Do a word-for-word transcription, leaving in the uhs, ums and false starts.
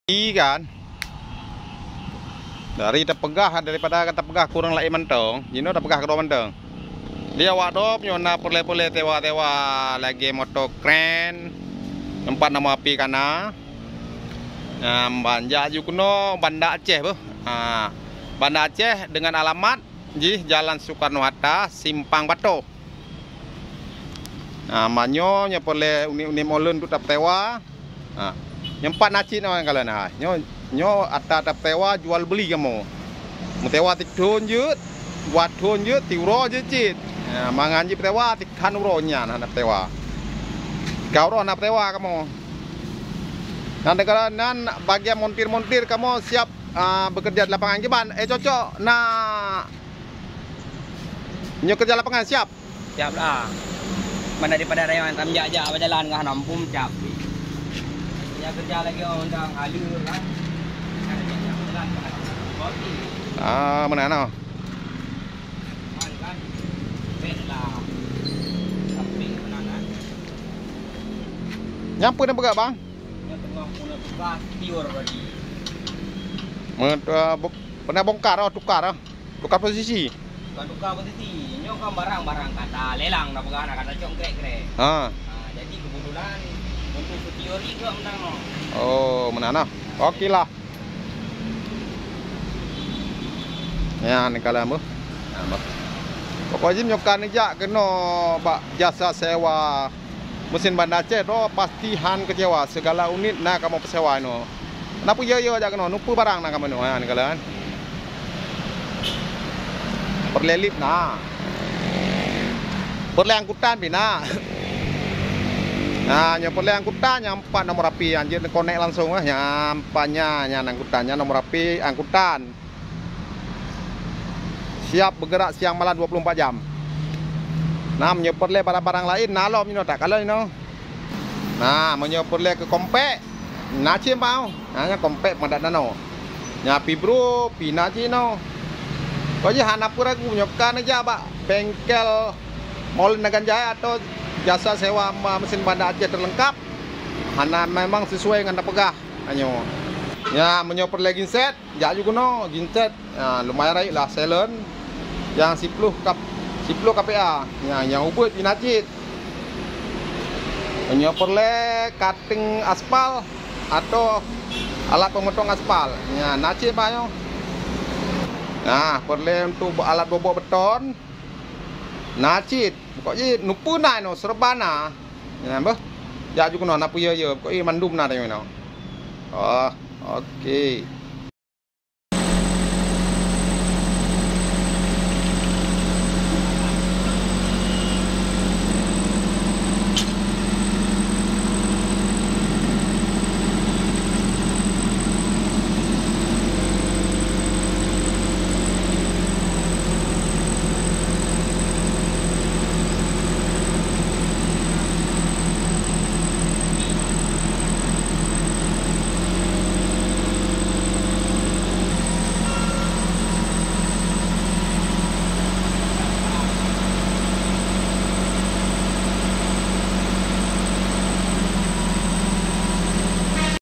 Kan. Dari tapeugah, daripada ka tapeugah kureueng laén mantong, jinoe tapeugah keudroe mantong. Di awak droe nyoe na peureulée-peureulée sewa-sewa lagée moto kren, teumpat namoe api ka na. Nah, ban jak ju keunoe Banda Aceh beuh. Ha, Banda Aceh dengan alamat jih Jalan Soekarno Hatta, Simpang Batoh. Ha, manyoe nyoe peureulée uneuen-uneuen molen tu tapeusewa. Ha. Nyoe pat na cit nyoe kalon hai. Nyoe, nyoe ata tapeusewa jual beli kamoe. Meusewa sithon jeuet, dua thon jeuet, siuroe jeuet cit. Ha, mangat jipeusewa sikhan uroe nyan hana peusewa. Ka uroe hana peusewa kamoe. Nan deungon nan bagian montir-montir kamoe siap, ah, bekerja di lapangan kiban. Eh, cocok na nyoe kerja lapangan siap. Siap lah. Mana daripada rayuan tam jak-jak berjalan ngah nampung cap. Punya kerja lagi orang undang halu kan. Kan jak-jak berjalan kan. Kopi. Ah, mana no? Man kan. Bek lah. Tapi menang kan. Nyampe dah peugah bang? Yang tengah puna tukar tiur tadi. Pernah bongkar oh, tukar oh. Tukar posisi. Bukan tukar posisi. Nyoe kan barang-barang kata lelang dah peugah nak kata cok krek-krek. Ha. Ha, jadi kebetulan untuk teori tu menang no. Oh, menang lah. Okey lah. Ya, ni kalau ambo. Pokok jih nyoe kan jak kena bak jasa sewa mesin Banda Aceh tu pasti han kecewa. Segala unit na kamoe peusewa inoe. Na peue yo-yo jak keunoe, nupeue barang na kamoe nyoe, ha, nyan kalon. Peureulée lip na. Peureulée angkutan pih na. Nah, nyoe peureulée angkutan nyang pat nomor api, nyan jeuet konek langsung ah, nyang pat nyan, nyan angkutan, nyan nomor api angkutan. Siap bergerak siang malam dua puluh empat jam. Nah, meunyoe peureulée barang-barang laén na lom inoe takalon inoe. Nah, meunyoe peureulée keu kompek, na cit bau. Nah, nyan kompek peumadat nanoe. Nyan pibro, pih na cit inoe. Kok jih hana peue ragu nyoe ka neujak bak bengkel Molen Nagan Jaya atau jasa sewa ma-, mesin Banda Aceh terlengkap. Hana memang sesuai ngon tapeugah nyoe. Nyan meunyoe peureulée genset, jak ju keunoe, genset, ha, lumayan rayeuk lah, silon. Nyang siploh kap-, siploh K P A. Nyang, nyang ubit pih na cit. Meunyoe peureulée cutting aspal atau alat peumotong aspal. Nyan, na cit bak nyoe. Nah, peureulée untuk alat bobok beton. Na cit. Pokok jih nupeue na inoe, serba na. Nyan beuh. Jak ju keunoe, na peue yo-yo. Pokok jih mandum na tanyoe inoe. Oh, okey.